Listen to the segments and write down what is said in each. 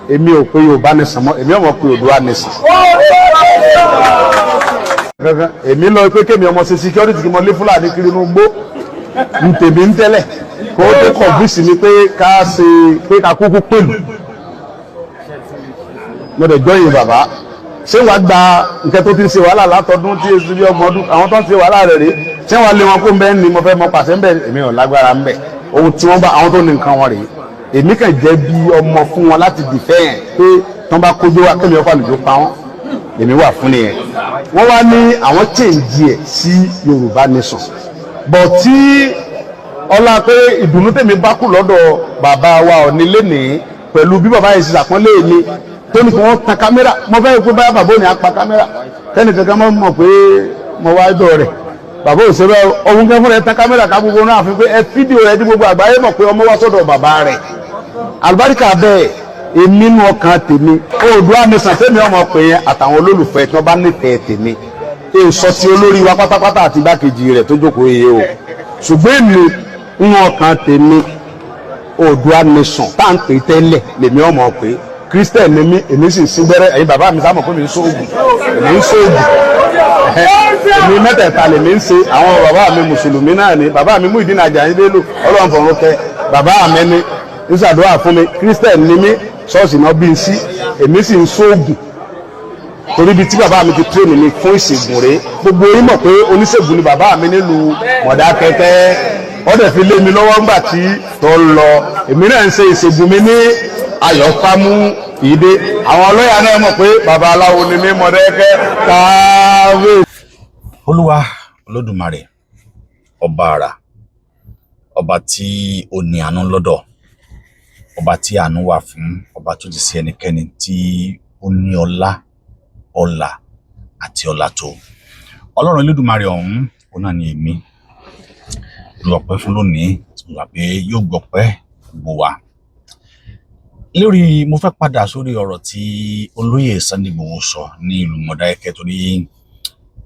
Èmi ò pé Yorùbá nation mọ́, èmi ò mọ̀ pé Oòduà nation kankan. Èmi lọ pé kémi ọmọ ṣe security, kí mo lé Fúlàní kiri inú gbó ń tèmi ń tẹ́lẹ̀, kó tó convince mi pé ká ṣe, pé ká kúkú pẹ̀lú. Mo dẹ̀ jọyìn bàbá. Ṣé wàá gba nǹkan tó ti ń ṣe wàhálà látọdún tí èsì bí 30 ọdún, àwọn tó ń ṣe wàhálà rẹ̀ rèé? Ṣé wàá lé wọn kó ń bẹ́ẹ̀ ni mo fẹ́ mọ pàṣẹ ń bẹ́ẹ̀? Èmi ò lágbára ń bẹ̀. Ohun tí wọ́n bá àwọn tó ní nǹkan wọn rèé, èmi kàn jẹ́ bí ọmọ fún wọn láti defend pé tí wọ́n bá kójú wa, kémi ọkọ̀ àlùjọ pa wọ́n. Èmi wà fún nìyẹn. Wọ́n wá ní àwọn change ẹ̀ sí Yorùbá nation, but tí ọlá pé ìdùnnú tèmi bá kù lọ́dọ̀ bàbá wa Ọ̀ọ̀ni lénìí, pẹ̀lú bí bàbá yìí ṣe ṣàpọ́nlé mi tó ní kí wọ́n tan camera, mo fẹ́ pé báyà bàbá ò ní apá camera kẹ́ni kankan mọ̀ mọ̀ pé mo wá dọ̀ rẹ̀. Bàbá ò ṣe bẹ́ẹ̀. Ohun kẹ́ fúnra ẹ tan camera ká gbogbo náà fi pé ẹ fídíò rẹ tí gbogbo àgbáyé mọ̀ pé ọmọ wá sọ́dọ̀ bàbá rẹ̀. Àlùbáríkà bẹ́ẹ̀, èmi nù ọkàn tèmi, Oòduà nation tèmi ọmọ pè yẹn, àtàwọn olólùfẹ́ tí wọ́n bá nífẹ̀ẹ́ tèmi, èè sọ ti olórí wa pátápátá àti igbákejì rẹ̀ tó jókòó yìí o. Ṣùgbọ́n èmi nù ọkàn tèmi, Oòduà nation tá à ń pè tẹ́lẹ̀ lèmi ọmọ pé. Christian ni mí, èmi sì ń sín gbẹ́rẹ́. Ẹ̀yin bàbá mi sáà mọ̀ pé mi ń sóògùn, èmi ń sóògùn. Èmi mẹ́tẹ̀ẹ̀ta lèmi ń ṣe. Àwọn bàbá mi mùsùlùmí náà ni. Bàbá mi Muyideen Àjàyí Bello, Ọlọ́run fọ̀run kẹ́ bàbá mi, ni ń ṣàdúrà fún mi. Christian ni mí, ṣọ́ọ̀ṣì náà bí n sí. Èmi sì ń sóògùn torí ibi tí bàbá mi ti train mi fún ìṣègùn rèé. Gbogbo yín mọ̀ pé oníṣègùn ni bàbá mi nílùú Mọ̀dákẹ́kẹ́. Wọ́n dẹ̀ fi lé mi lọ́wọ́ ńgbà tí tó ń lọ. Èmi náà ń ṣe ìṣègùn mi ní Ayọ̀fámú ìdè. Àwọn ọlọ́yà náà mọ̀ pé bàbá aláwo ni mí, Mọ̀dákẹ́kẹ́ káwé. Olúwa Olódùmarè, ọba àrà, ọba tí ó ní àánú lọ́dọ̀, ọba tí àánú wà fún, ọba tó ti sí ẹnikẹ́ni tí ó ní ọlá, ọlà àti ọlá tó Ọlọ́run Olódùmarè ọ̀hún, òun náà ni èmi lu ọpẹ́ fún lónìí, tí mo gbà pé yóò gbọpẹ́ gbogbo wa. Lórí mo fẹ́ padà sórí ọ̀rọ̀ tí olóyè Sunday Igboho sọ ní ìlú Mọdákẹ́kẹ́, torí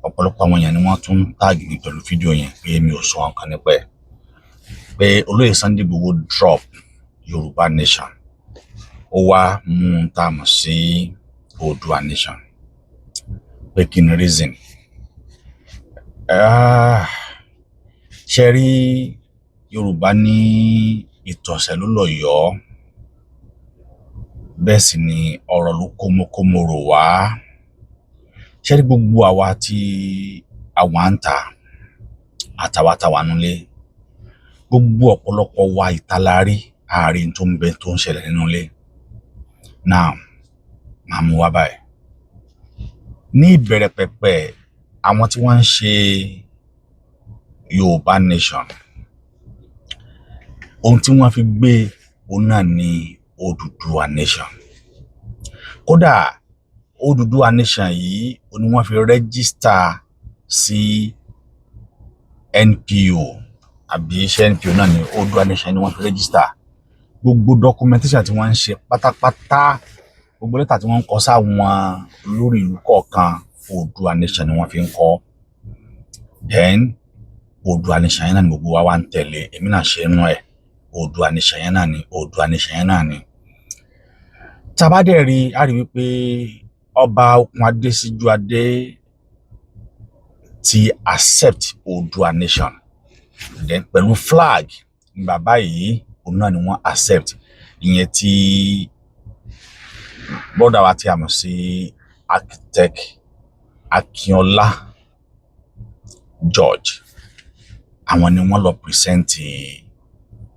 ọ̀pọ̀lọpọ̀ àwọn èèyàn ni wọ́n tún tag mi pẹ̀lú fídíò yẹn pé mi ò sọ nǹkan nípa ẹ̀, pé olóyè Sunday Igboho drop Yorùbá nation, ó wá mú un tá a mọ̀ sí Oòduà nation, pé kí ni reason? Ah, ṣe rí, Yorùbá ní ìtọ̀sẹ̀ ló lọ̀yọ̀ọ́, bẹ́ẹ̀ sì ni ọ̀rọ̀ ló kómokómo rò wá. Ṣe rí, gbogbo àwa tí àwa ń tà àtàwa táwa nulẹ̀, gbogbo ọ̀pọ̀lọpọ̀ wa ìtalárí àárín tó ń bẹ tó ń ṣẹlẹ̀ nínú ilé now. Máa mú wá báyìí. Ní ìbẹ̀rẹ̀ pẹ̀pẹ̀, àwọn tí wọ́n ń ṣe Yorùbá nation, ohun tí wọ́n fi gbé òun náà ni Odùduwà nation. Kódà Odùduwà nation yìí òun ni wọ́n fi register sí NPO, àbí iṣẹ́ NPO náà ni Oòduà nation ni wọ́n fi register. Gbogbo documentation tí wọ́n ń ṣe pátápátá, gbogbo lẹ́tà tí wọ́n ń kọ sáwọn olórí ìlú kọ̀ọ̀kan, Oòduà nation ni wọ́n fi ń kọ. Then Oòduà nation yẹn náà ni gbogbo wa wá ń tẹ̀lé. Èmi náà ṣe inú ẹ̀, Oòduà nation yẹn náà ni, Oòduà nation yẹn náà ni. Tá a bá dẹ̀ rí, a rí wípé ọba Okùnadé Síjúadé ti accept Oòduà nation. Then pẹ̀lú flag ní bàbá yìí, òun náà ni wọ́n accept ìyẹn, tí bọ́dà wa tí a mọ̀ sí architect Akínọlá George, àwọn ni wọ́n lọ present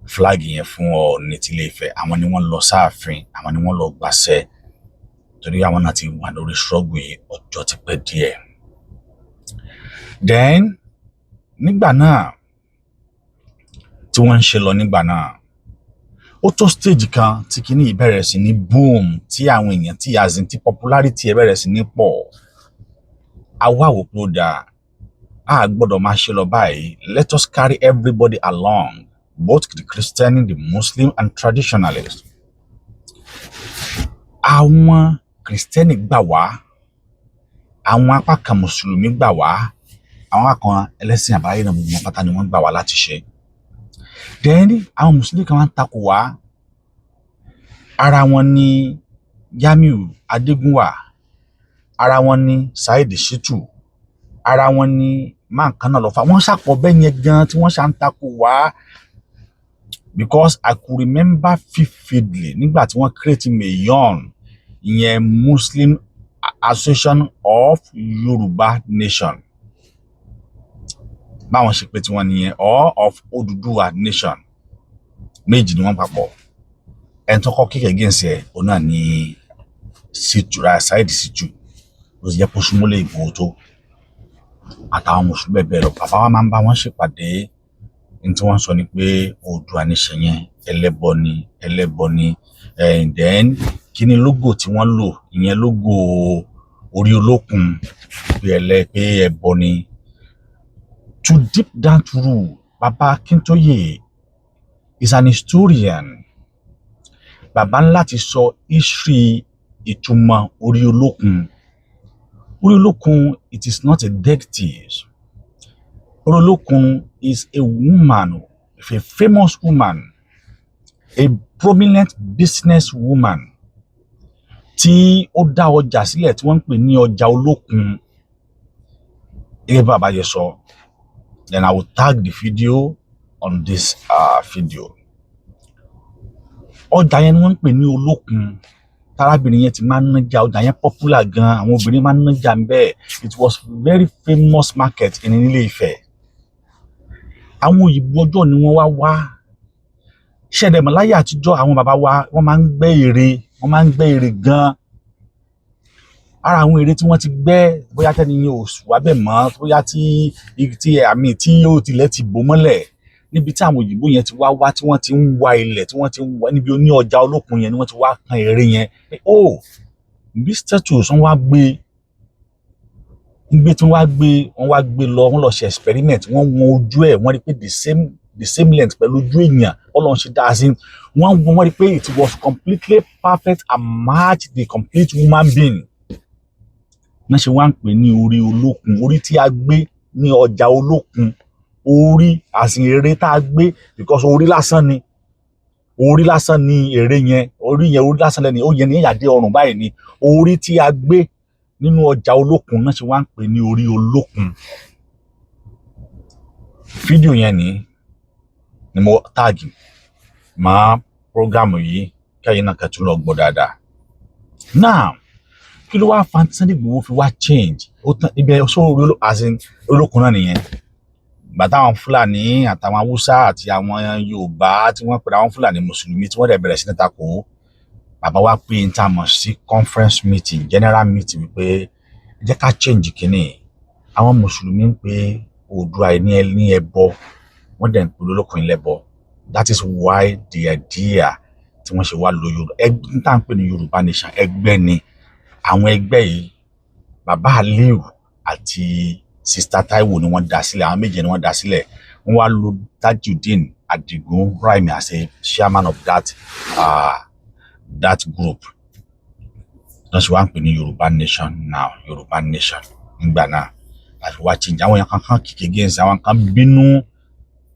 flag yẹn fún Ọọ̀ni tilé Ifẹ̀. Àwọn ni wọ́n lọ sáàfin, àwọn ni wọ́n lọ gbàṣẹ, torí àwọn náà ti wà lórí struggle yìí ọjọ́ ti pẹ́ díẹ̀. Then nígbà náà tí wọ́n ń ṣe lọ nígbà náà, ó tó stage kan tí kinní yìí bẹ̀rẹ̀ sí ní boom, tí àwọn èèyàn tí as in tí popularity ẹ̀ bẹ̀rẹ̀ sí ní pọ̀. Àwa wò pé ó dáa, a gbọ́dọ̀ máa ṣe lọ báyìí. Let us carry everybody along, both the Christian, the Muslim and traditionalists. Àwọn Kristẹni gbà wá, àwọn apá kan mùsùlùmí gbà wá, àwọn apá kan ẹlẹ́sìn àbáláyé náà, gbogbo wọn pátá ni wọ́n gbà wá láti ṣe. Then àwọn mùsùlùmí kan wá ń takò wá. Ara wọn ní Jamiu Adégúnwà, ara wọn ní Saheed Shittu, ara wọn ní máa kan náà lọ́fà. Wọ́n ṣàpọ̀ bẹ́ẹ̀ yẹn gan tí wọ́n ṣà ń takò wá, because I could remember vividly nígbà tí wọ́n create MAYON, ìyẹn Muslim Association of Yorùbá Nation, báwọn ṣe pé tiwọn nìyẹn, or of Odùduwà Nation, méjì ni wọ́n papọ̀. Ẹni tó kọ́ kick against ẹ̀, òun náà ní Shittu, Saheed Shittu. Ó sì jẹ́ kó súnmọ́lé Ìgbòho tó àtàwọn mùsùlùmí bẹ́ẹ̀ bẹ́ẹ̀ lọ. Bàbá wa máa ń bá wọn ṣèpàdé. Ní tí wọ́n sọ ni pé Oòduà Nation yẹn, ẹlẹ́bọ ni, ẹlẹ́bọ ni. And then kí ni logo tí wọ́n lò? Ìyẹn logo orí olókun, pé ẹlẹ́ pé ẹbọ ni. To deep down through, Baba Akintoye is an historian. Bàbá ńlá ti sọ history ìtumọ̀ orí olókun. Orí olókun, it is not a deity. Orí olókun is a woman, a famous woman, a prominent business woman tí ó dá ọjà sílẹ̀ tí wọ́n ń pè ní ọjà olókun, gẹ́gẹ́ bí bàbá yẹn sọ. Then I will tag the video on this video. Ọjà yẹn ni wọ́n ń pè ní olókun tárábìnrin yẹn ti máa ń nájà. Ọjà yẹn popular gan, àwọn obìnrin máa ń nájà ń bẹ́ẹ̀. It was very famous market in Ilé Ifẹ̀. Àwọn òyìnbó ọjọ́ ni wọ́n wá wá ṣẹ̀dẹ̀mọ̀. Láyé àtijọ́, àwọn bàbá wa, wọ́n máa ń gbẹ́ ère, wọ́n máa ń gbẹ́ ère gan. Ara àwọn ère tí wọ́n ti gbẹ́, bóyá tẹ́ni yẹn ò wá bẹ̀ mọ́, bóyá tí àmì tí ó tilẹ̀ ti bò mọ́lẹ̀, níbi tí àwọn òyìnbó yẹn ti wá wá, tí wọ́n ti ń wa ilẹ̀, tí wọ́n ti ń wá níbi oní ọjà olókun yẹn ni wọ́n ti wá kan ère yẹn pé oh, bí statues wọ́n wá gbé gbé tí wọ́n wá gbé, wọ́n wá gbé lọ, wọ́n lọ ṣe experiment. Wọ́n wọn ojú ẹ̀, wọ́n rí pé the same length pẹ̀lú ojú èèyàn. Ọlọ́run ṣe dáa sí wọ́n. Wọ́n rí pé it was completely perfect and match the complete human being. Náà ṣe wá ń pè ní orí olókun, orí tí a gbé ní ọjà olókun, orí àsìn ère tá a gbé, because orí lásán ni, orí lásán ni ère yẹn. Orí yẹn, orí lásán lẹ́ni ó yẹn ní ìyàdé ọrùn báyìí ni orí tí a gbé nínú ọjà olókun. Náà ṣe wá ń pè ní orí olókun. Fídíò yẹn ni mo tag mọ́ program yìí, kẹ́yìn náà kẹ́tù lọ gbọ́ dáadáa. Now, kí ló wá fa tí Sunday Igboho fi wá change? Ó tán ibẹ̀ sórí as in olókun náà nìyẹn. Gbà táwọn Fúlàní àtàwọn Haúsá àti àwọn Yorùbá tí wọ́n pèrè àwọn Fúlàní mùsùlùmí, tí wọ́n dẹ̀ bẹ̀rẹ̀ sí ní takò bàbá wa, pé n tá mọ̀ sí conference meeting, general meeting, wípé ẹ jẹ́ ká change kínní. Àwọn mùsùlùmí ń pe Oòduà ní ẹbọ, wọ́n dẹ̀ ń pe olókun lẹ́bọ. That is why the idea tí wọ́n ṣe wá lo Yorùbá, ẹgbẹ́ tá à ń pè ní Yorùbá Nation, ẹgbẹ́ ni. Àwọn ẹgbẹ́ yìí, bàbá Aliu àti Sister Taiwo ni wọ́n dá sílẹ̀. Àwọn méje ni wọ́n dá sílẹ̀. Wọ́n wá lo Tajudeen Adigun Raimi as a chairman of that group. Wọ́n sì wá ń pè ní Yorùbá Nation now, Yorùbá Nation nígbà náà láti wá change. Àwọn èèyàn kankan kick against, àwọn kan bínú.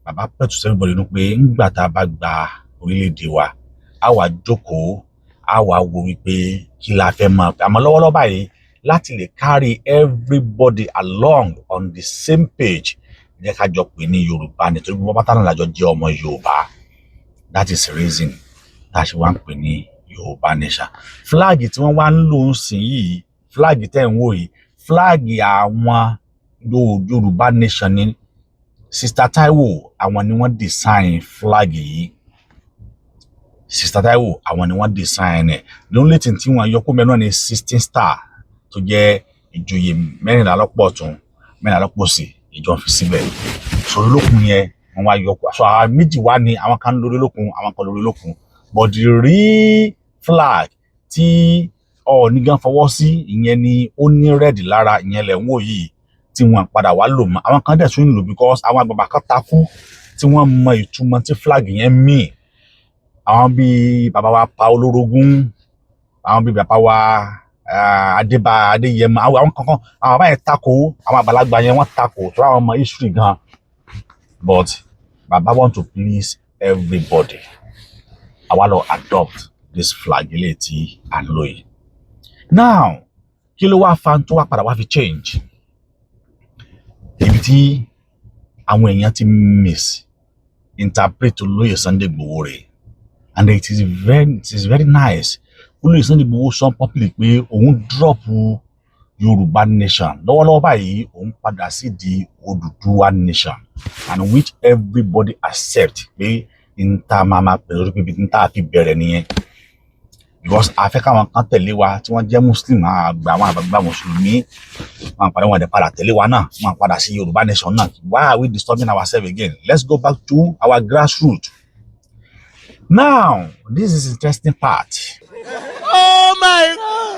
Bàbá pẹ̀tù everybody nínú pé ńgbà tá a bá gba orílẹ̀-èdè wa, a wà jókòó, a wà wo wípé kí la fẹ́ mọ̀. Àmọ́ lọ́wọ́lọ́wọ́ báyìí, láti lè carry everybody along on the same page, jẹ́ ká jọ pè ní Yorùbá, nítorí gbogbo pátá náà lájọ jẹ́ ọmọ Yorùbá. That is the reason tá a ṣe wá ń pè ní Yorùbá Nation. Flag tí wọ́n wá ń lò ń sìn yìí, flag tẹ́ ń wò yìí, flag àwọn Yorùbá Nation ni. Sister Taiwo, àwọn ni wọ́n design flag yìí. Sister Taiwo, àwọn ni wọ́n design ẹ̀. The only thing tí wọ́n yọ kó mẹ́rin náà ni 16 star, tó jẹ́ ìjòyè 14 lọ́pọ̀ ọ̀tún, 14 lọ́pọ̀ òsì, ìjọ fi síbẹ̀ sọ̀rọ̀ olókun yẹn, wọ́n wá yọ. So àwọn méjì wá ní, àwọn kan lórí olókun, àwọn kan lórí olókun, but the real flag tí Ọọ̀ni gan fọwọ́ sí, ìyẹn ni ó ní red lára, ìyẹn lẹ̀ ń wò yìí, tí wọ́n padà wá lò mọ́. Àwọn kan dẹ̀ tún ń lò because àwọn àgbààgbà kan takú tí wọ́n mọ ìtumọ̀ tí flag yẹn mean. Àwọn bíi bàbá wa pa Olórogún, àwọn bíi bàbá wa Adébá Adéyẹmọ, àwọn kankan, àwọn bàbá yẹn takò. Àwọn àgbàlagbà yẹn, wọ́n takò tó àwọn ọmọ history gan, but bàbá want to please everybody. Àwa lọ adopt the This flag ilé tí à ń lò yìí now, kí ló wá fa tó wá padà wá fi change? Ibi tí àwọn èèyàn ti misinterpret olóyè Sunday Igboho rèé, and it is very nice. Olóyè Sunday Igboho sọ public pé òun drop Yorùbá nation lọ́wọ́lọ́wọ́ báyìí, òun padà sí di Odùduwà nation, and which everybody accept pé n ta máa ma pẹ̀lú pé n ta fi bẹ̀rẹ̀ nìyẹn, because a fẹ́ káwọn kan tẹ̀lé wa tí wọ́n jẹ́ Muslim, àwọn àgbà, àwọn àgbàgbà mùsùlùmí, wọn padà, wọn dẹ̀ padà tẹ̀lé wa náà, wọn padà sí Yorùbá nation náà. Why are we disturbing ourselves again? Let's go back to our grassroots. Now, this is interesting part. Oh my God!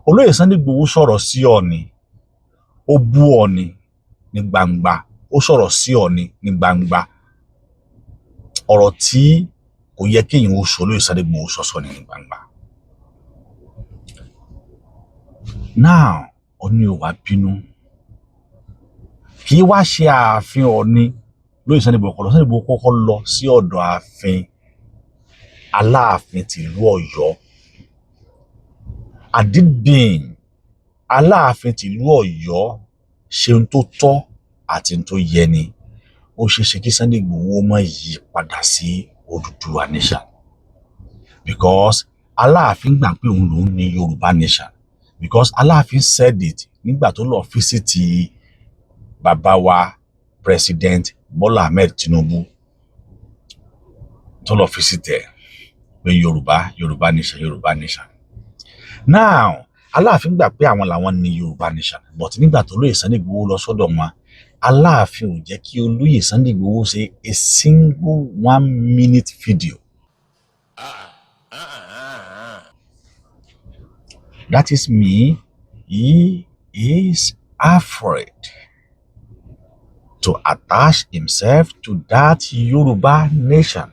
Olóyè Sunday Igboho sọ̀rọ̀ sí Ọọ̀ni, ó bú Ọọ̀ni ní gbangba, ó sọ̀rọ̀ sí Ọọ̀ni ní gbangba, ọ̀rọ̀ tí kò yẹ kéèyàn ó sọ, olóyè Sunday Igboho sọ̀sọ̀ ní gbangba. Now, Ọọ̀ni ò wá bínú, kì í wá ṣe ààfin Ọọ̀ni lóyè Sunday Igboho kọ́ lọ. Sunday Igboho kọ́kọ́ lọ sí ọ̀dọ̀ ààfin Aláàfin tìlú Ọ̀yọ́. Àdídìn Aláàfin tìlú Ọ̀yọ́ ṣe ohun tó tọ́ àti ohun tó yẹ ni. Ó ṣeé ṣe kí Sunday Igboho má yí padà sí Odùduwà nation, because Aláàfin gbà pé òun lòún ní Yorùbá nation, because Aláàfin said it nígbà tó lọ visit bàbá wa President Bola Ahmed Tinubu, tó lọ visit ẹ̀ pé Yorùbá, Yorùbá nation, Yorùbá nation. Now, Aláàfin gbà pé àwọn làwọn ní Yorùbá nation, but nígbà tó lóye Sunday Igboho lọ sọ́dọ̀ wọn, Aláàfin ò jẹ́ kí olóyè Sunday Igboho ṣe a single one minute video. That is me. He is afraid to attach himself to that Yoruba nation,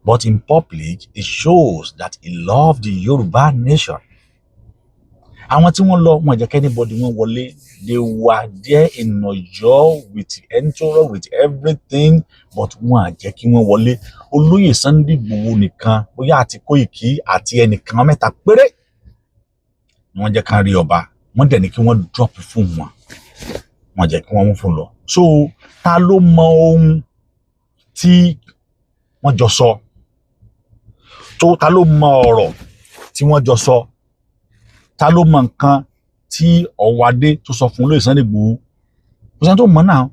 but in public it shows that he loved the Yoruba nation. Àwọn tí wọ́n lọ, wọn jẹ́ kí anybody wọn wọlé. They were there in Ọ̀yọ́ with entourage, with everything, but wọn à jẹ́ kí wọ́n wọlé. Olóyè Sunday Igboho nìkan, bóyá àti Kóìkí àti ẹnìkan mẹ́ta péré ni wọ́n jẹ́ kán rí ọba. Wọ́n dẹ̀ ní kí wọ́n drop fún wọn, wọ́n jẹ́ kí wọ́n mú fún lọ. So ta ló mọ ohun tí wọ́n jọ sọ tó? Ta ló mọ ọ̀rọ̀ tí wọ́n jọ sọ? Ta ló mọ nǹkan tí Ọ̀wádé tó sọ fún olóyè Sunday Igboho? Kò sẹ́ni tó mọ̀ náà.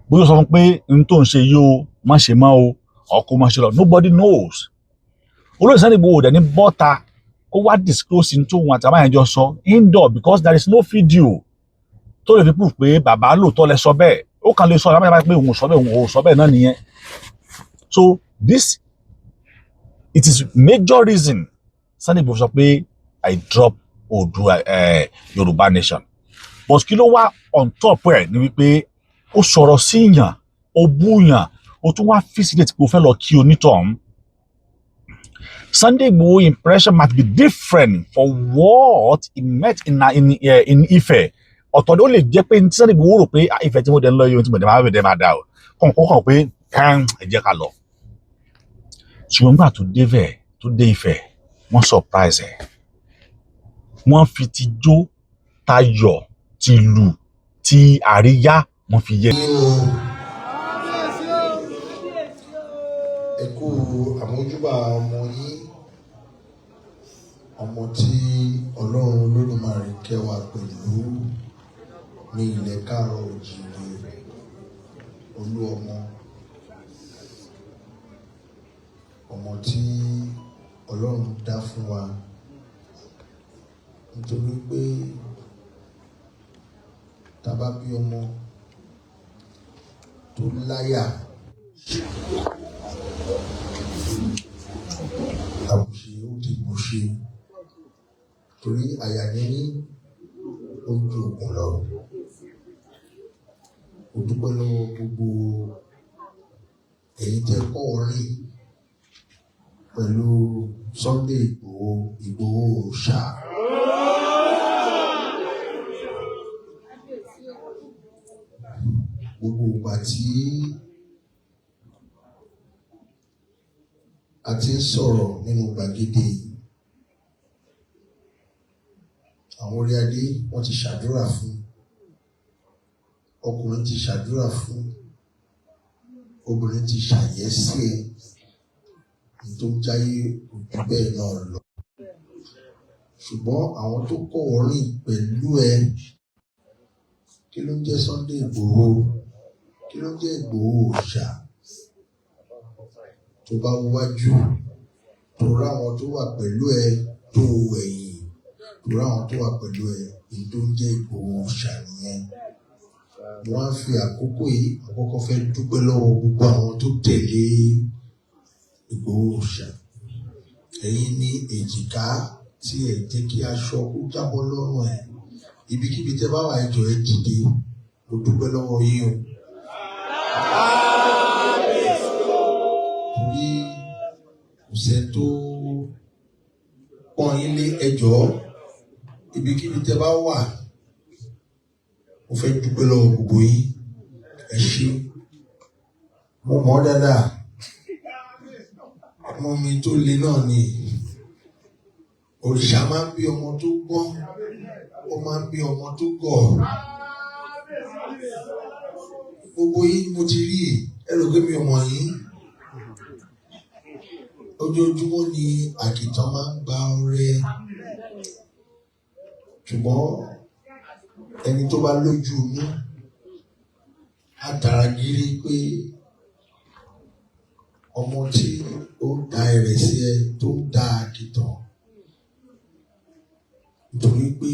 Bóyá ó sọ fún pé n tó ń ṣe yìí o, má ṣe mọ́ o, ọkọ má ṣe lọ, nobody knows. Olóyè Sunday Igboho dẹ̀ ní bọ́ta kó wá disclose ní tóun àti àbáyẹn jọ sọ indoor, because there is no video tó lè fi proof pé bàbá lóòótọ́ lẹ sọ bẹ́ẹ̀. Ó kàn lè sọ àbáyẹn pé òun ò sọ bẹ́ẹ̀, òun ò sọ bẹ́ẹ̀ náà nìyẹn. So this, it is major reason Sunday Igboho sọ pé I drop Oòduà, Yorùbá nation. But kí ló wá on top ẹ̀ ni wípé ó sọ̀rọ̀ sí yàn, ó bú yàn, ó tún wá facilitate pé ó fẹ́ lọ kí onítọ̀hún. Sunday Igboho impression might be different for what he met in Ife. Ọ̀tọ̀ ló lè jẹ́ pé Sunday Igboho rò pé, "Ah, Ifẹ̀ tí mo dẹ̀ ń lọ yìí, tí mo dẹ̀ máa bẹ̀ dẹ̀ máa dà o," kàn kó kàn pé ẹ jẹ́ ká lọ. Ṣùgbọ́n nígbà tó dé Ifẹ̀, tó dé Ifẹ̀, wọ́n surprise ẹ̀, wọ́n fi ti jó tayọ̀, tìlù ti àríyá, wọ́n fi yẹ. Nínú ẹ kú àmójúbà ọmọ yín, ọmọ tí Ọlọ́run Olódùmarè kẹ́ wa pẹ̀lú ní ilẹ̀ káàárọ̀ òjìire, olú ọmọ, ọmọ tí Ọlọ́run dá fún wa, nítorí pé tá a bá bí ọmọ tó láyà, àbùṣe ó ti bùṣe, torí àyà níní ó ju ògùn lọ. Mo dúpẹ́ lọ́wọ́ gbogbo ẹ̀yin tẹ́ kọ́ orin pẹ̀lú Sunday Igboho, Igboho Òòṣà. Gbogbo ìgbà tí A ti ń sọ̀rọ̀ nínú gbàgede yìí. Àwọn orí adé wọ́n ti ṣàdúrà fún, ọkùnrin ti ṣàdúrà fún, obìnrin ti ṣàyẹ́sí ẹ̀ tó ń jáyé ojú bẹ́ẹ̀ náà lọ. Ṣùgbọ́n àwọn tó kọ̀wọ́ rìn pẹ̀lú ẹ, kí ló ń jẹ́ Sunday Ìgbòho? Kí ló ń jẹ́ Ìgbòho òòṣà? Tó bá wájú, tó ráwọn tó wà pẹ̀lú ẹ, tó wẹ̀yìn, tó ráwọn tó wà pẹ̀lú ẹ, èyí tó ń jẹ́ Ìgbòho òòṣà nìyẹn. Mo wá ń fi àkókò yìí, mo kọ́kọ́ fẹ́ dúpẹ́ lọ́wọ́ gbogbo àwọn tó tẹ̀lé Ìgbòho òòṣà. Ẹ̀yin ní èjìká tí ẹ jẹ́ kí aṣọ kó jábọ́ lọ́rùn ẹ̀. Ibikíbi tẹ́ bá wà, ẹ jọ̀ọ́, ẹ dìde. Mo dúpẹ́ lọ́wọ́ yín o. Torí kò sẹ́ni tó pọ́n yín lé. Ẹ jọ̀ọ́, ibikíbi tẹ́ bá wà, mo fẹ́ dúpẹ́ lọ́wọ́ gbogbo yín. Ẹ ṣé. Mo mọ̀ ọ́ dáadáa. Ọmọ mi tó le náà ni. Òrìṣà máa ń bí ọmọ tó gbọ́n, ó máa ń bí ọmọ tó gọ̀. Gbogbo yín mo ti rí. Ẹ rò pé mi ò mọ̀ yín. Ojoojúmọ́ ni àkìtàn máa ń gba ọrẹ, ṣùgbọ́n ẹni tó bá lójú inú á tara gírí pé ọmọ tí ó ń da ìrẹsì ẹ tó ń da àkìtàn, nítorí pé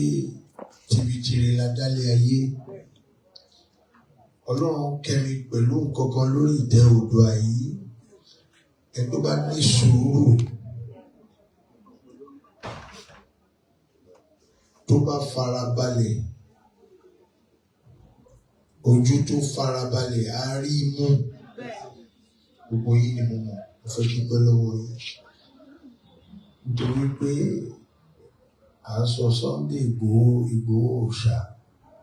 tibitire la dálé ayé. Ọlọ́run kẹ́mi pẹ̀lú nǹkan kan lórí ìtẹ́ Oòduà yìí. Ẹni tó bá ní sùúrù, tó bá farabalẹ̀, ojú tó farabalẹ̀ á rí mú. Gbogbo yín ni mo mọ̀. Mo fẹ́ dúpẹ́ lọ́wọ́ yín nítorí pé à ń sọ Sunday Ìgbòho, Ìgbòho òòṣà,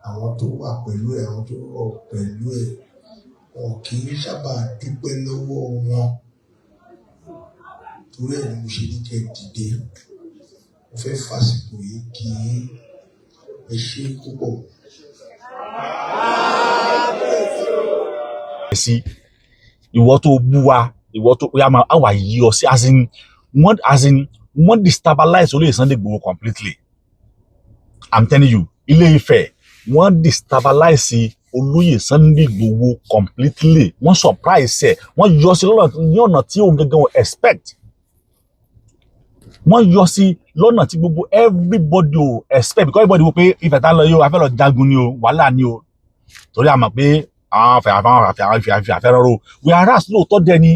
àwọn tó wà pẹ̀lú ẹ̀, àwọn tó rọ̀ pẹ̀lú ẹ̀, wọn kì í sábà dúpẹ́ lọ́wọ́ wọn. Torí ẹ̀ ni mo ṣe ní kẹ́ ẹ dìde. Mo fẹ́ fàsìkò yìí kí ẹ ṣé púpọ̀. Sí ìwọ tó bú wa, ìwọ tó yà máa wà yí ọ sí, as in wọ́n destabilize olóyè Sunday Igboho completely. I'm telling you, Ilé Ifẹ̀, wọ́n destabilize olóyè Sunday Igboho completely. Wọ́n surprise ẹ̀, wọ́n yọ sí lọ́nà ní ọ̀nà tí òun gangan ò expect. Wọ́n yọ sí lọ́nà tí gbogbo everybody ò expect, because everybody wò pé Ifẹ̀ tá lọ yìí o, a fẹ́ lọ jagun ni o, wàhálà ni o, torí a mọ̀ pé àwọn afẹ́ àwọn afẹ́ àwọn afẹ́ afẹ́ afẹ́ rọrùn. Whereas lóòótọ́ dẹ ni,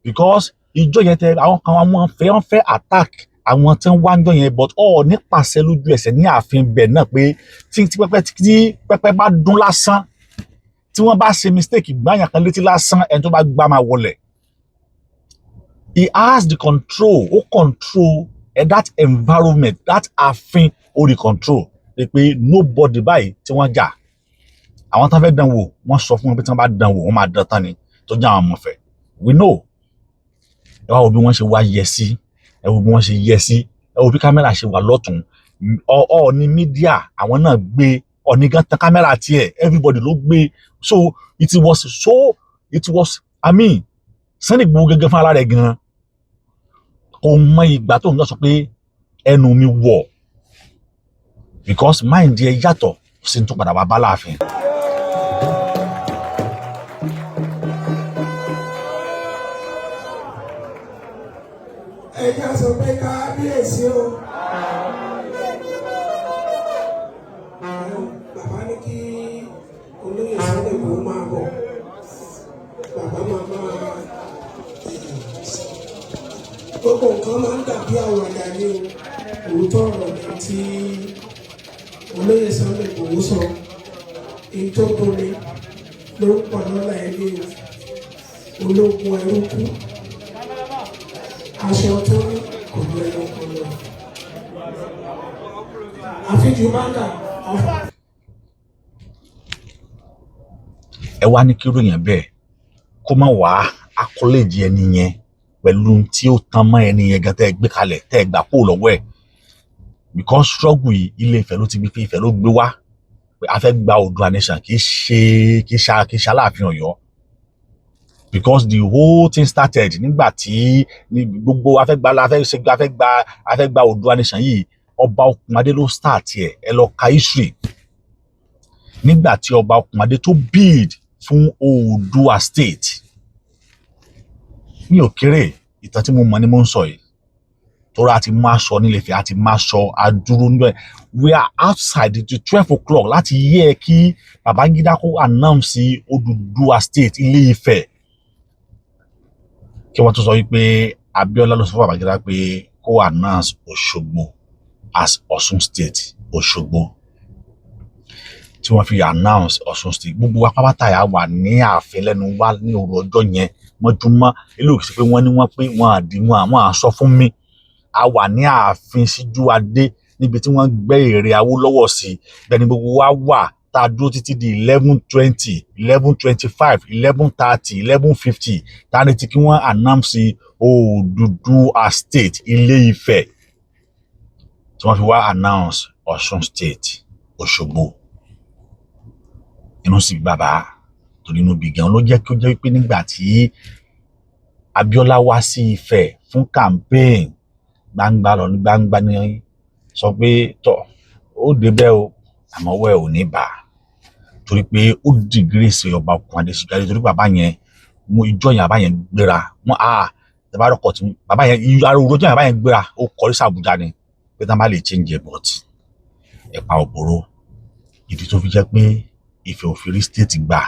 because ìjọ yẹn tẹ àwọn kan, àwọn fẹ́, wọ́n fẹ́ attack àwọn tí wọ́n wá ń jọ yẹn, but ọ̀ nípasẹ̀ lójú ẹsẹ̀ ní ààfin bẹ̀ náà pé tí pẹ́pẹ́ bá dún lásán, tí wọ́n bá ṣe mistake gbáyàn kan létí lásán, ẹni tó bá gbá máa wọlẹ̀. He has the control. Ó control that environment, that ààfin, ó rí control pé nobody báyìí tí wọ́n jà. Àwọn tó fẹ́ dán wò, wọ́n sọ fún wọn pé tí wọ́n bá dán wò, wọ́n máa dán tán ni, tó jẹ́ àwọn ọmọọ̀fẹ́. We know. Ẹ wá wo bí wọ́n ṣe wá yẹ sí, ẹ wo bí wọ́n ṣe yẹ sí, ẹ wo bí kámẹ́rà ṣe wà lọ́tún. Ọ ní media, àwọn náà gbé ọ̀ní gan tan kámẹ́rà tiẹ̀, everybody ló gbé. So it was, I mean, Sunday Igboho gẹ́gẹ́ fún ara rẹ̀ gan kò mọ ìgbà tó ń lọ sọ pé ẹnu mi wọ̀, because mind yẹ yàtọ̀ sí ní tó padà wá bá láàfin. Ẹ̀yin á sọ pé kábíyèsí o. Bàbá ní kí olóyè Sunday Igboho máa bọ̀. Bàbá máa gbogbo nǹkan máa ń dàbí àwàdà ní o. Òótọ́ ọ̀rọ̀ ní tí olóyè Sunday Igboho sọ èyí tó tóbi ló ń pọ̀ lọ́la ẹni o. Ológun ẹrú kú, aṣọ tó ní kò ní ẹyọ kan lọ. Àfijù báńgà. Ẹ wá ní kí ròyìn bẹ́ẹ̀ kó má wàá akọ́lẹ́jì ẹni yẹn. Pẹ̀lú tí ó tan mọ́ ẹni yẹn gan tẹ́ ẹ gbé kalẹ̀, tẹ́ ẹ gbà kó lọ́wọ́ ẹ̀, because struggle yìí, Ilé Ifẹ̀ ló ti gbé, Ifẹ̀ ló gbé wá pé a fẹ́ gba Oòduà nation. Kì í ṣe Aláàfin Ọ̀yọ́, because the whole thing started nígbà tí ní gbogbo a fẹ́ gba a fẹ́ ṣe a fẹ́ gba Oòduà nation yìí. Ọba Òkunadé ló start ẹ̀. Ẹ lọ ka history. Nígbà tí Ọba Òkunadé tó bid fún Oòduà state ní òkèrè, ìtàn tí mo mọ̀ ni mo ń sọ yìí, torí a ti máa sọ nílé Ifẹ̀, a ti máa sọ adúró níbẹ̀. We are outside to 12 o'clock láti yẹ kí Babangida kó announce Odùduwà state, Ilé Ifẹ̀, kí wọ́n tó sọ wípé Abíọ́lá ló sọ fún Babangida pé kó announce Òṣogbo as Ọ̀ṣun state, Òṣogbo tí wọ́n fi announce Ọ̀ṣun state. Gbogbo wa pápátá yà wà ní ààfin lẹ́nu wa ní òru ọjọ́ yẹn mọ́júmọ́. Eléyìí sí pé wọ́n ní wọ́n pé wọ́n àdí wọn àwọn àsọ fún mi. A wà ní ààfin Síjúadé níbi tí wọ́n gbẹ́ ère Awólọ́wọ̀ sí. Bẹ́ẹ̀ ni gbogbo wa wà tá a dúró títí di 11:20, 11:25, 11:30, 11:50, tá a retí kí wọ́n announce Odùduwà state, Ilé Ifẹ̀, tí wọ́n fi wá announce Ọ̀ṣun state, Òṣogbo. Inú sì bí bàbá torí inú bí gan ló jẹ́ kí ó jẹ́ wípé nígbà tí Abíọ́lá wá sí Ifẹ̀ fún campaign, gbangba lọ ní gbangba ní sọ pé tọ ó débẹ̀ o, àmọ́ ọwọ́ ẹ̀ ò ní bà á, torí pé ó disgrace Ọba Òkunadé Síjúadé, torí bàbá yẹn mo ìjọ yẹn, bàbá yẹn gbéra wọn a tẹ́bá rọkọ̀ tí bàbá yẹn ariwo ọjọ́ yẹn, bàbá yẹn gbéra, ó kọrí sí Àbújá ni pé tá a bá lè change ẹ̀, but ẹ̀pà òbòrò. Ìdí tó fi jẹ́ pé Ifẹ̀ ò fi rí state gbà,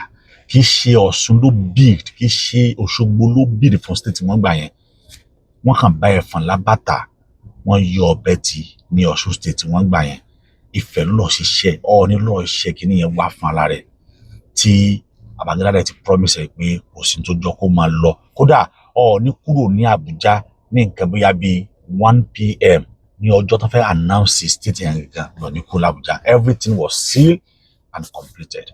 kì í ṣe Ọ̀ṣun ló bid, kì í ṣe Òṣogbo ló bid fún state wọ́n gbà yẹn. Wọ́n kàn bá ẹ̀fọn lábàtà, wọ́n yọ ọ̀bẹ tì ní Ọ̀ṣun state wọ́n gbà yẹn. Ifẹ̀ ló lọ ṣiṣẹ́, Ọọ̀ni ló lọ ṣiṣẹ́ kíní yẹn wá fún ara rẹ̀, tí Babangida rẹ̀ ti promise ẹ̀ pé kò sí tó jọ, kó máa lọ. Kódà Ọọ̀ni kúrò ní Àbújá ní nǹkan bóyá bíi 1 p.m. ní ọjọ́ tó fẹ́ announce state yẹn gangan lọ ní kúrò l'Àbújá. Everything was sealed and completed.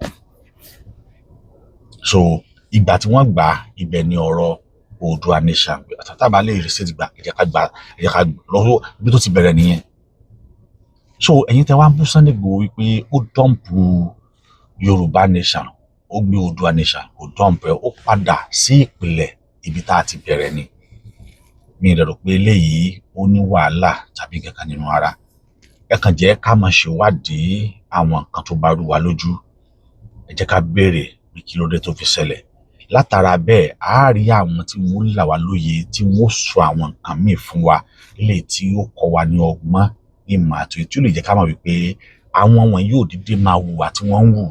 So ìgbà tí wọ́n gbà ibẹ̀ ni ọ̀rọ̀ Oòduà nation tábà lè rí state gbà, ẹ jẹ́ ká gbà, ẹ jẹ́ ká lọ́wọ́ ibi tó ti bẹ̀rẹ̀ nìyẹn. So ẹ̀yin tẹ́ wá ń bú Sunday Igboho wípé ó dump Yorùbá nation, ó gbé Oòduà nation, kò dump ẹ̀, ó padà sí ìpìlẹ̀ ibi tá a ti bẹ̀rẹ̀ ni. Mi rẹ̀ rò pé eléyìí ó ní wàhálà tàbí kankan nínú ara. Ẹ kàn jẹ́ ká máa ṣèwádìí àwọn nǹkan tó bá rú wa lójú. Ẹ jẹ́ ká béèrè pé kí ló dé tó fi ṣẹlẹ̀. Látara bẹ́ẹ̀, á rí àwọn tí wọ́n là wá lóye, tí wọ́n sọ àwọn nǹkan míì fún wa léyìí tí ó kọ́ wa ní ọgbọ́n, ìmọ̀ àti tí ó lè jẹ́ ká mọ̀ wípé àwọn wọn yóò dídé máa hùwà tí wọ́n ń hù.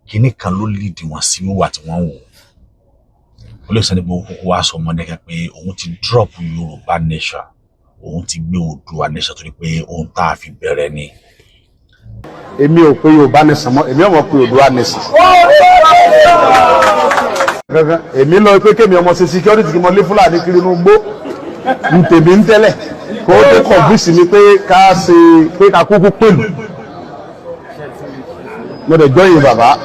Kinní kan ló lead wọn sí wíwà tí wọ́n ń hù. Olóyè Sunday Igboho kúkú wá sọ ọmọdé kan pé òun ti drop Yorùbá nation, òun ti gbé Oòduà nation, torí pé ohun tá a fi bẹ̀rẹ̀ ni. Èmi ò pé Yorùbá nation mọ́, èmi ò mọ̀ pé Oòduà nation. Kankan èmi lọ pé kémi ọmọ ṣe security, kí mo lé Fúlàní kiri inú gbó ń tèmi ń tẹ́lẹ̀, kó tó convince mi pé ká ṣe pé ká kúkú pẹ̀lú. Mo dẹ̀ jọyìn bàbá.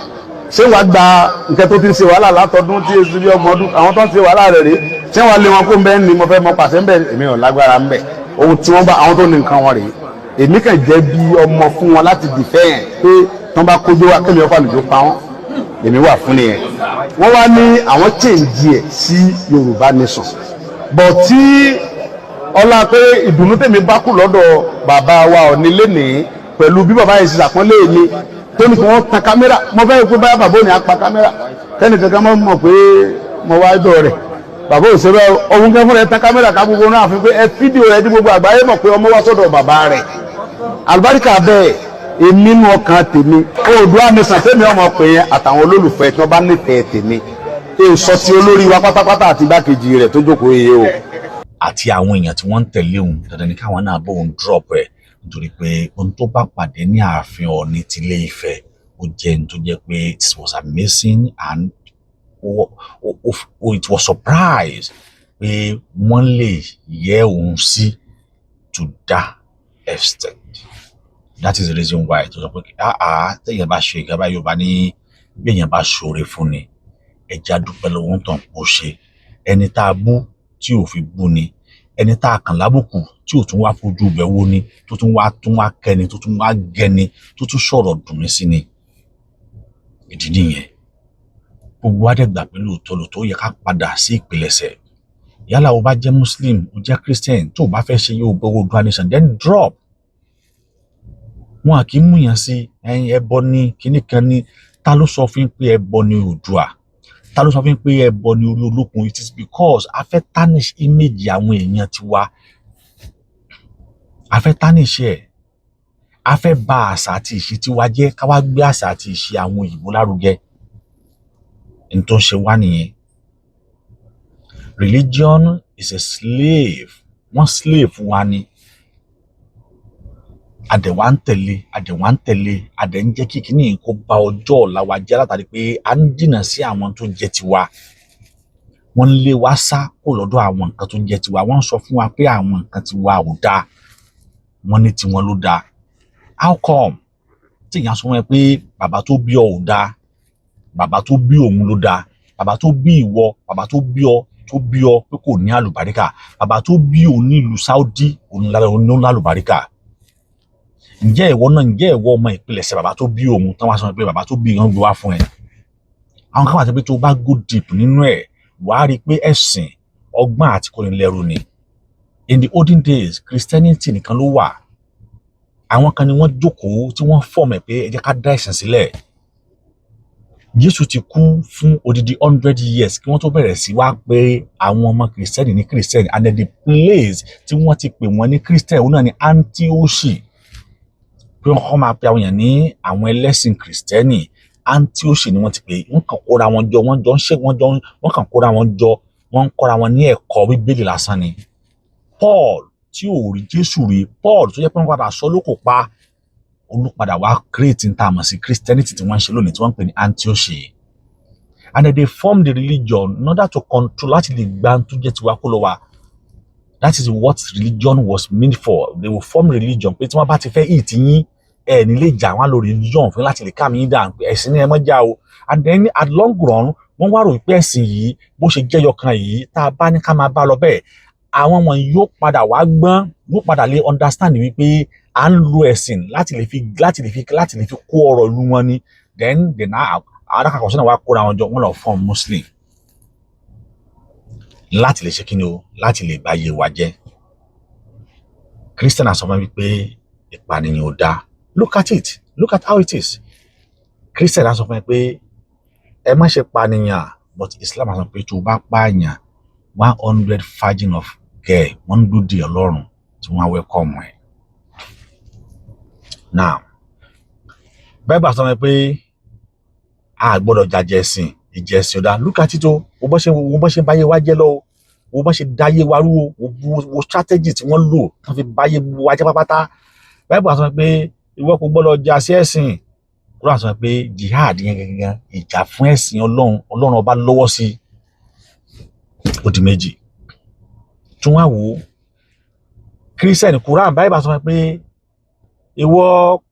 Ṣé wàá gba nǹkan tó ti ń ṣe wàhálà látọdún tí èsì bí ọmọ ọdún, àwọn tó ń ṣe wàhálà rẹ̀ rèé, ṣé wàá lé wọn kó ń bẹ́ẹ̀ ni mo fẹ́ mọ pàṣẹ ń bẹ́ẹ̀? Èmi ò lágbára ń bẹ̀. Ohun tí wọ́n bá àwọn tó ní nǹkan wọn rèé, èmi kàn jẹ́ bí ọmọ fún wọn láti dìfẹ́ yẹn pé tí wọ́n bá kójú wa, kémi ọkọ̀ àlùjọ pa wọ́n, èmi wà fún nìyẹn. Wọ́n wá ní àwọn change ẹ̀ sí Yorùbá nation, but tí ọlá pé ìdùnnú tèmi bá kù lọ́dọ̀ bàbá wa Ọ̀ọ̀ni lénìí, pẹ̀lú bí bàbá yẹn ṣe ṣàpọ́nlé mi tó ní kí wọ́n tan kámẹ́rà, mo fẹ́ pé báyà bàbá òní á pa kámẹ́rà kẹ́ni kankan mọ̀ mọ̀ pé mo wá dọ̀ rẹ̀. Bàbá ò ṣe bẹ́ẹ̀, ohun kẹ́ fúnra ẹ tan kámẹ́rà ká gbogbo náà fi pé ẹ fídíò rẹ tí gbogbo àgbáyé mọ̀ pé ọmọ wá sọ́dọ̀ bàbá rẹ̀. Àlùbáríkà bẹ́ẹ̀, èmi nínú ọkàn tèmi, Oòduà nation tèmi ọmọ pè yẹn, àtàwọn olólùfẹ́ tí wọ́n bá nífẹ̀ẹ́ tèmi, èso ti olórí wa pátápátá àti igbákejì rẹ̀ tó jókòó yìí o. Àti àwọn èèyàn tí wọ́n ń tẹ̀lé òun, dandan ni káwọn náà bóun drop ẹ̀, nítorí pé ohun tó bá pàdé ní ààfin Ọọ̀ni tilé Ifẹ̀, ó jẹ́ ohun tó jẹ́ pé it was amazing and it was surprise pé wọ́n lè yẹ òun sí to that extent. That is the reason why tó sọ pé ah, téèyàn bá ṣe ìgbà báyìí, Yorùbá ní bí èèyàn bá ṣoore fún ni, ẹja dúpẹ́ lọ́wọ́ tàn kó ṣe ẹni tá a bú. tí ò fi bú ni, ẹni tá a kàn lábùkù tí ò tún wá fojú ibẹ̀ wò ni, tó tún wá kẹni, tó tún wá gẹni, tó tún sọ̀rọ̀ dùn mí sí ni. Ìdí nìyẹn. Gbogbo wa dẹ̀ gbà pé lóòótọ́ lóòótọ́, ó yẹ ká padà sí ìpilẹ̀ṣẹ̀. Yálà o bá jẹ́ Muslim, o jẹ́ Christian, tó o bá fẹ́ ṣe Yorùbá Oòduà Nation, then drop. Wọn kì í múyàn sí ẹyin. Ẹbọ ní kinní kan ní. Ta ló sọ fún yín pé ẹbọ ní Oòduà? Ta ló sọ fún yín pé ẹbọ ní orí olókun? It is because a fẹ́ tarnish image àwọn èèyàn tiwa. A fẹ́ tarnish ẹ̀, a fẹ́ bà àṣà àti ìṣe tiwa jẹ́, ká wá gbé àṣà àti ìṣe àwọn òyìnbó lárugẹ. N tó ń ṣe wá nìyẹn. Religion is a slave. Wọ́n slave fún wa ni. Àdẹ̀wà ń tẹ̀lé, àdẹ̀wà ń tẹ̀lé, àdẹ̀ ń jẹ́ kí kíní yìí kó ba ọjọ́ ọ̀la wa jẹ́, látàrí pé à ń jìnnà sí àwọn tó jẹ́ tiwa. Wọ́n ń lé wa sá kó lọ́dọ̀ àwọn nǹkan tó jẹ́ tiwa. Wọ́n ń sọ fún wa pé àwọn nǹkan tiwa ò dáa, wọ́n ní tiwọn ló dáa. How come tí èèyàn sọ fún ẹ pé bàbá tó bí ọ ò dáa, bàbá tó bí òun ló dáa? Bàbá tó bí ìwọ, bàbá tó bí ọ, tó bí ọ pé kò ní àlùbáríkà, bàbá tó bí òun ní ìlú Saudi, òun ló lálùbáríkà. Ǹjẹ́ ìwọ náà, ǹjẹ́ ìwọ ọmọ ìpilẹ̀ṣẹ̀ bàbá tó bí òun tán wá sọ pé bàbá tó bí òun gbé wá fún ẹ? Àwọn kan wà tó pé tó bá go deep nínú ẹ̀, wàá rí i pé ẹ̀sìn ọgbọ́n àti kọ́nilẹ́rú ni. In the olden days, Christianity nìkan ló wà. Àwọn kan ni wọ́n jókòó tí wọ́n form ẹ̀ pé ẹ jẹ́ ká dá ẹ̀sìn sílẹ̀. Jésù ti kú fún odidi 100 years kí wọ́n tó bẹ̀rẹ̀ sí wá pé àwọn ọmọ Kìrìsìtẹ́nì ní Kìrìsìtẹ́nì. And then the place tí wọ́n ti pè wọ́n ní Kìrìsìtẹ́nì, òun náà ní Antiochi, pé wọ́n kọ́ máa pe àwọn èèyàn ní àwọn ẹlẹ́sìn Kìrìsìtẹ́nì. Antiochi ni wọ́n ti pè. Wọ́n kàn kóra wọn jọ, wọ́n jọ ń ṣe, wọ́n jọ, wọ́n kàn kóra wọn jọ, wọ́n ń kọ́ra wọn ní ẹ̀kọ́ Bíbélì lásán ni. Paul tí ò rí Jésù rí, Paul tó jẹ́ pé wọ́n padà sọ lókò pa, olùpadà wá create ní tá a mọ̀ sí Christianity tí wọ́n ń ṣe lónìí, tí wọ́n ń pè ní Antiochi. And then they form the religion in order to control, láti lè gba tó jẹ́ tiwa kó lọ wa. That is what religion was meant for. They will form religion pé tí wọ́n bá ti fẹ́ hit yín, ẹ ní lè jà. Wọ́n á lo religion fún láti lè calm yín down pé ẹ̀sìn ní ẹ mọ́ jà o. And then at long run, wọ́n wá rò pé ẹ̀sìn yìí, bó ṣe jẹ́yọ kan yìí, tá a bá ní ká máa bá lọ bẹ́ẹ̀, àwọn wọn yóò padà wá gbọ́n, yóò padà lè understand wípé à ń lo ẹ̀sìn láti lè fi kó ọrọ̀ lu wọn ni. Then the now arákàkọ̀ sọ́nà wa kóra wọn jọ, wọ́n lọ form Muslim láti lè ṣe kí ni o, láti lè bá yé wa jẹ́. Christian sọ fún mi pé ìpànìyàn ò dáa. Look at it, look at how it is. Christian sọ fún mi pé ẹ má ṣe pànìyàn, but Islam sọ pé tó o bá pààyàn, 100 virgin of girl, wọ́n ń dúdú Ọlọ́run tí wọ́n á welcome ẹ̀. Now, Bible sọ fún mi pé a gbọ́dọ̀ jàjẹ̀ ẹ̀sìn, ìjẹ̀ ẹ̀sìn ò dáa. Look at it o. Wo bó ṣe báyé wa jẹ́ lọ o, wo bó ṣe dáyé wa rú o, wo strategy tí wọ́n lò tán fi báyé wa jẹ́ pátápátá. Bible sọ pé ìwọ kò gbọ́dọ̀ jà sí ẹ̀sìn. Quran sọ pé jihad yẹn gangan, ìjà fún ẹ̀sìn Ọlọ́run, Ọlọ́run ọba lọ́wọ́ sí. Ó di méjì. Tún wá wò ó, Christian, Quran, Bible sọ pé ìwọ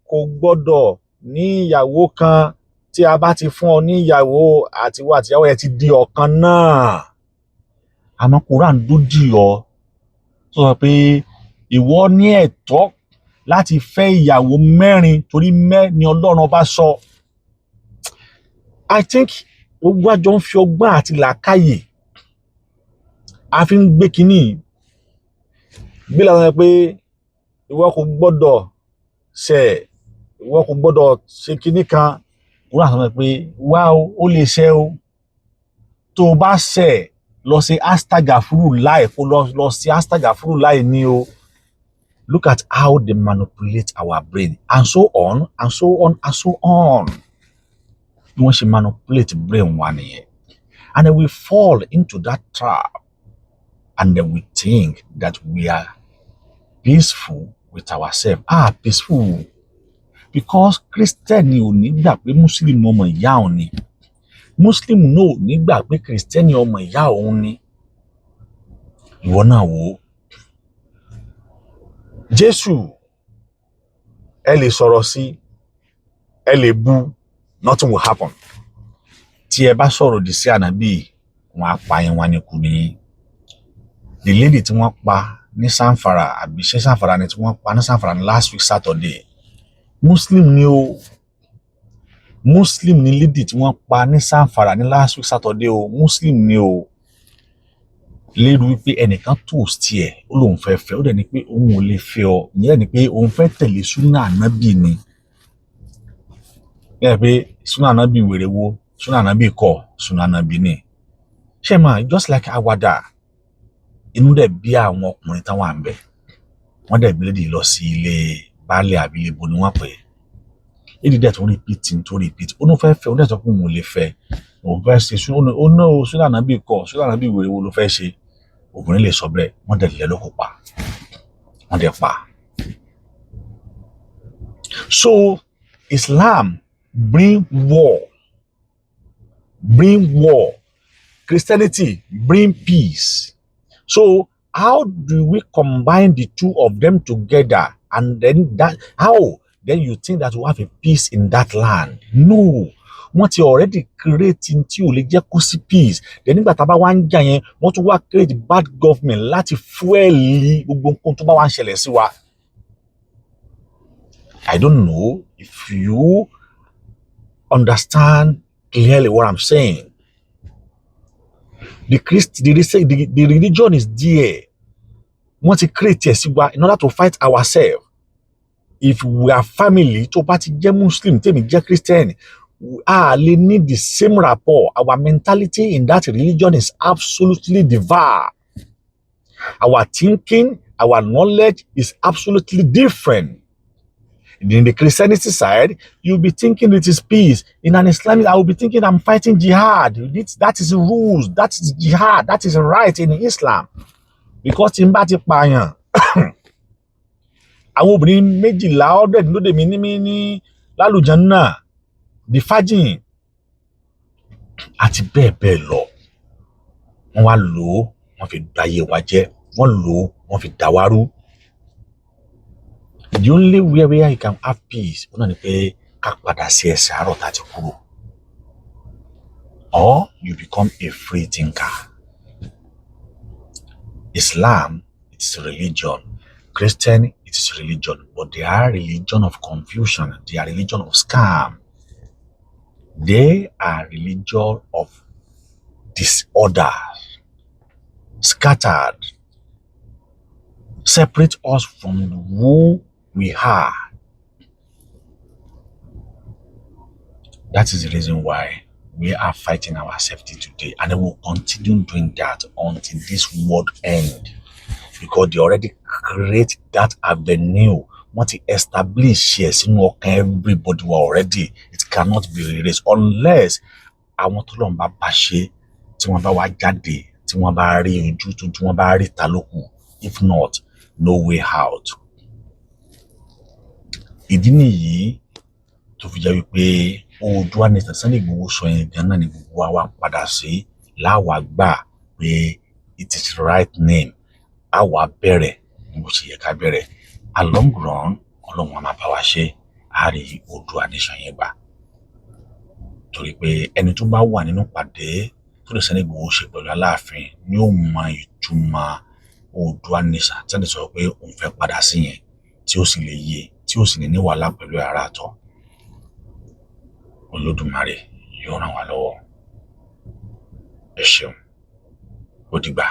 kò gbọ́dọ̀ ní ìyàwó kan. Tí a bá ti fún ọ ní ìyàwó, àtiwọ àtìyàwó ẹ ti di ọ̀kan náà. Àmọ́ Quran dódì ọ tó sọ pé ìwọ ní ẹ̀tọ́ láti fẹ́ ìyàwó mẹ́rin, torí mẹ́ ni Ọlọ́run ọba sọ. I think gbogbo àjọ ń fi ọgbọ́n àti làákàyè a fi ń gbé kínní bí làwọn pé ìwọ kò gbọ́dọ̀ ṣẹ̀, ìwọ kò gbọ́dọ̀ ṣe kínní kan. Quran sọ pé wá o, ó lè ṣe o. Tó o bá ṣẹ̀, lọ sí astagafuru láì kó lọ sí astagafuru láì ní o. Look at how they manipulate our brain, and so on and so on and so on. Bí wọ́n ṣe manipulate brain wa nìyẹn. And then we fall into that trap and then we think that we are peaceful with ourselves. Ah, peaceful, because Christian ò ní gbà pé Muslim ọmọ ìyá òun ni, Muslim náà ò ní gbà pé Christian ọmọ ìyá òun ni. Ìwọ náà wò ó. Jésù, ẹ lè sọ̀rọ̀ sí, ẹ lè bu, nothing will happen. Tí ẹ bá sọ̀rọ̀ òdì sí ànábì, wọn á pa yín, wọn á ní kú ní. The lady tí wọ́n pa ní Zamfara, àbí ṣé Zamfara ni, tí wọ́n pa ní Zamfara ní last week Saturday, Muslim ni o. Muslim ni lady tí wọ́n pa ní Zamfara ní last week Saturday o. Muslim ni o. Lérò wípé ẹnìkan toast ẹ̀, ó lóun fẹ́ fẹ́, ó dẹ̀ ní pé òun ò lè fẹ́ ọ. Ìyẹn ni pé òun fẹ́ tẹ̀lé súnà ànábì ni. Bẹ́ẹ̀ pé súnà ànábì wèrè wo? Súnà ànábì kọ́, súnà ànábì ni. Ṣé máa just like àwàdà, inú dẹ̀ bí àwọn ọkùnrin táwọn à ń bẹ̀. Wọ́n dẹ̀ gbé lady lọ sí ilé baálé àbílẹ̀bọ ni wọ́n pè é. Lady dẹ̀ tún repeat, tó repeat, ó ní fẹ́ fẹ́, ó dẹ̀ sọ pé òun ò lè fẹ́, òun fẹ́ ṣe súnà. Ó ní súnà ànábì kọ́, súnà ànábì wèrè wo ló fẹ́ ṣe? Obìnrin lè sọ bẹ́ẹ̀? Wọ́n dẹ̀ lẹ́ lóko pa, wọ́n dẹ̀ pa. So Islam bring war, bring war. Christianity bring peace. So how do we combine the two of them together? And then that, how then you think that we have a peace in that land? No, wọ́n ti already create tí ò lè jẹ́ kó sí peace. Then nígbà tá a bá wá ń jà yẹn, wọ́n tún wá create bad government láti fuel gbogbo nǹkan tó bá wá ń ṣẹlẹ̀ sí wa. I don't know if you understand clearly what I'm saying. The Christ, the religion is there. Wọ́n ti create ẹ̀ sí wa in order to fight ourselves. If we are family, tó bá ti jẹ́ Muslim, tèmi jẹ́ Christian, a lè ní the same rapport. Our mentality in that religion is absolutely divine. Our thinking, our knowledge is absolutely different. In the Christianity side, you'll be thinking it is peace. In an Islamic, I will be thinking I'm fighting jihad. That is rules. That is jihad. That is right in Islam. Because tí n bá ti pààyàn, àwọn obìnrin 1,200 lóde mi ní mi ní lálùjánnà, the virgin àti bẹ́ẹ̀ bẹ́ẹ̀ lọ. Wọ́n wá lò ó, wọ́n fi dayé wa jẹ́, wọ́n lò ó, wọ́n fi dà wá rú. The only way where you can have peace, ó náà ni pé ká padà sí ẹsẹ̀ àárọ̀ tá a ti kúrò. Or you become a free thinker. Islam, it is religion. Christian, it is religion. But they are religion of confusion. They are religion of scam. They are religion of disorder, scattered, separate us from who we are. That is the reason why we are fighting our safety today, and we will continue doing that until this world end, because they already create that avenue. Wọ́n ti establish ẹ̀ sínú ọkàn everybody wa already. It cannot be erased unless àwọn tó lọ́n bá bá ṣe, tí wọ́n bá wá jáde, tí wọ́n bá rí ojú tó, tí wọ́n bá rí ta lókù. If not, no way out. Ìdí nìyí tó fi jẹ́ wípé Oòduà Nation Sunday Igboho sọ yẹn gan náà ni gbogbo wa wá padà sí láwa gbà pé it is the right name. A wà bẹ̀rẹ̀ bó ṣe yẹ ká bẹ̀rẹ̀. A long run, Ọlọ́run á máa bá wa ṣe, á rí Oòduà Nation yẹn gbà, torí pé ẹni tó bá wà nínú pàdé tó lè Sunday Igboho ṣe pẹ̀lú Aláàfin ni ó mọ ìtumọ̀ Oòduà Nation tí wọ́n sọ pé òun fẹ́ padà sí yẹn, tí ó sì lè yé, tí ó sì ní ní wàhálà pẹ̀lú ara àtọ̀. Olódùmarè yóò ràn wá lọ́wọ́. Ẹ ṣeun, ó dìgbà.